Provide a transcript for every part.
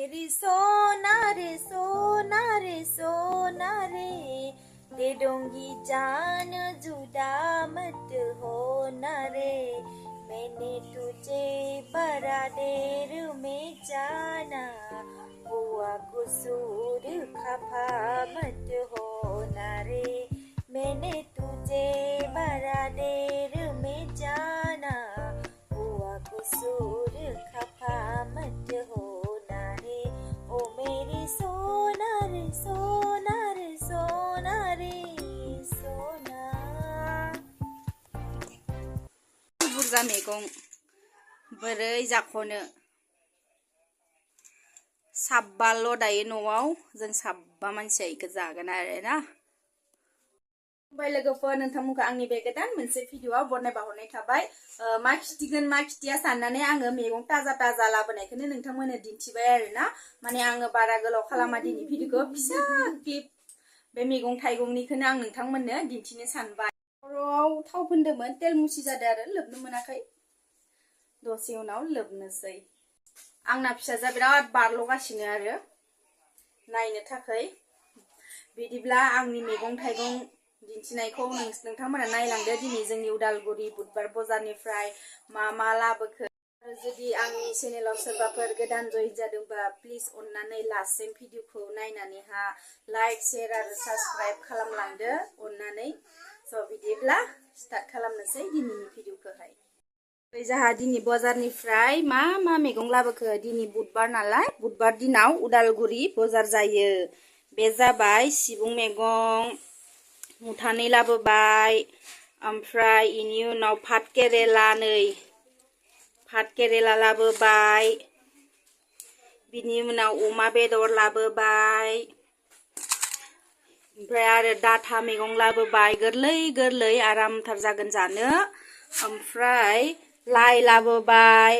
मेरी सोना रे दे दूंगी जान जुदा मत होना रे मैंने तुझे बड़ा देर में जाना हुआ कसूर खफा मत होना रे मैंने तुझे बड़ा देर में जाना हुआ कसूर खफा मत होना रे ओ मेरी सोना रे सोना बुरजा मैगं बोरै जाख'नो साबबाल' दायो न'आव जों साबबा मानसिया इखो जागोन आरो ना ओमफ्राय लोगोफोर नोंथांमोनखौ आंनि बे गोदान मोनसे भिडिअआव बरनायना हरनाय थाबाय मा खिथिगोन मा खिथिया साननानै आङो मैगं ताजा लाबोनायखौनो नोंथांमोननो दिन्थिबाय आरो ना माने आङो बारा गोलाव खालामा दिनै भिडिअखौ फिसा क्लिप बे मैगं थाइगंनिखौनो आं नोंथांमोननो दिन्थिनो सानबाय खर'आव थाव फोनदोंमोन तेल मुसि जादों आरो लोबनो मोनाखै दसे उनाव लोबनोसै आंना फिसाजोआ बिराद बारल'गासिनो आरो नायनो थाखाय बिदिब्ला आंनि मैगं थाइगं दिन्थिनायखौ नोंथांमोना नायलांदो दिनै जोंनि उदालगुरि बुधबार बाजारनिफ्राय मा लाबोखो जुदि आंनि चेनेलाव सोरबाफोर गोदान जइन जादोंबा प्लिज अननानै लास्टसिम भिडिअखौ नायनानैहा लाइक शेयार आरो साबस्क्राइब खालामलांदो अननानै स' बिदिब्ला स्टार्ट खालामनोसै दिनैनि भिडिअखौहाय जोंहा दिनै बाजारनिफ्राय मा मैगं लाबोखो दिनै बुधबार नालाय बुधबार दिनाव उदालगुरि बाजार जायो बे जाबाय सिबुं मैगं मुथानै लाबोबाय ओमफ्राय इनि उनाव भात केरेला लाबोबाय बिनि उनाव अमा बेदर लाबोबाय ओमफ्राय आरो डाटा मैगं लाबोबाय गोरलै आरामथार जागोन जानो ओमफ्राय लाइ लाबोबाय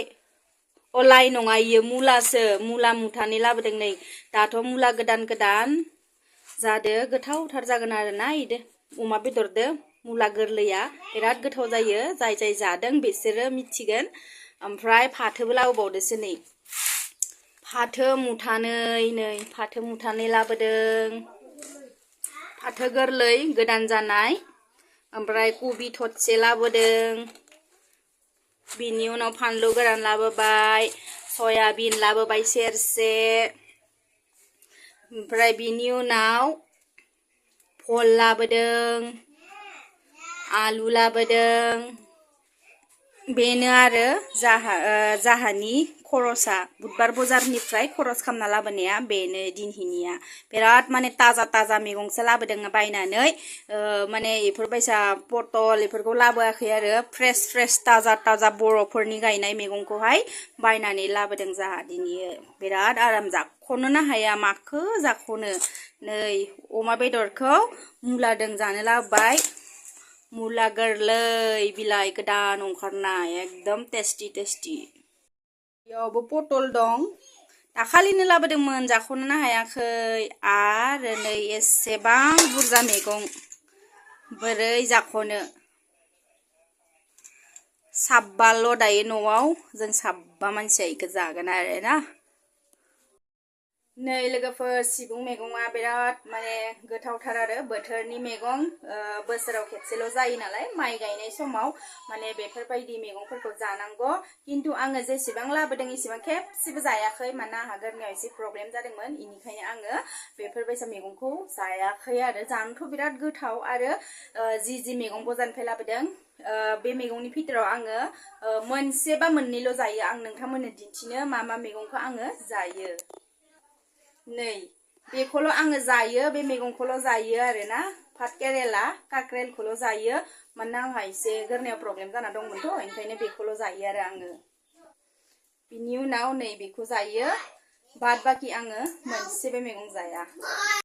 अ लाइ नङा इयो मुलासो मुला मुथानै लाबोदों नै दाथ' मुला गोदान जादो गोथावथार जागोन आरो ना इदो अमा बेदरदो मुला गोरलैया बिराद गोथाव जायो जाय जादों बिसोरो मिथिगोन ओमफ्राय फाथोबो लाबोबावदोसो नै फाथो मुथानै लाबोदों फाथो गोरलै गोदान जानाय ओमफ्राय कबि थरसे लाबोदों बिनि उनाव फानलु गोरान लाबोबाय सयाबिन लाबोबाय सेरसे ओमफ्राय बिनि उनाव भल लाबोदों आलु लाबोदों बेनो आरो जाहानि खरसा बुधबार बाजारनिफ्राय खरस खालामना लाबोनाया बेनो दिनहिनिया बिराद माने ताजा मैगंसो लाबोदों बायनानै माने इफोरबायसा पटल इफोरखौ लाबोआखै आरो फ्रेश ताजा बर'फोरनि गायनाय मैगंखौहाय बायनानै लाबोदों जाहा दिनै बिराद आराम जाख'नोनो हाया माखो जाख'नो नै अमा बेदरखौ मुलादों जानो लाबोबाय मुला गोरलै बिलाइ गोदान ओंखारनाय एकदम टेस्टि बेयावबो पटल दं दाखालिनो लाबोदोंमोन जाख'नोनो हायाखै आरो नै एसेबां बुरजा मैगं बोरै जाख'नो साबबाल' दायो न'आव जों साबबा मानसिया इखो जागोन आरो ना नै लोगोफोर सिबुं मैगङा बिराद माने गोथावथार आरो बोथोरनि मैगं बोसोराव खेबसेल' जायो नालाय माइ गायनाय समाव माने बेफोरबायदि मैगंफोरखौ जानांगौ खिन्थु आङो जेसेबां लाबोदों एसेबां खेबसेबो जायाखै मानोना आंहा गोरनायाव एसे प्रब्लेम जादोंमोन इनिखायनो आङो बेफोरबायसा मैगंखौ जायाखै आरो जानोथ' बिराद गोथाव आरो जि मैगं बाजारनिफ्राय लाबोदों बे मैगंनि भितराव आङो मोनसे बा मोननैल' जायो आं नोंथांमोननो दिन्थिनो मा मैगंखौ आङो जायो नै बेखौल' आङो जायो बे मैगंखौल' जायो आरो ना भात केरेला काक्रेलखौल' जायो मानोना आंहा एसे गोरनायाव प्रब्लेम जाना दंमोनथ' ओंखायनो बेखौल' जायो आरो आङो बिनि उनाव नै बेखौ जायो बाद बाखि आङो मोनसेबो मैगं जाया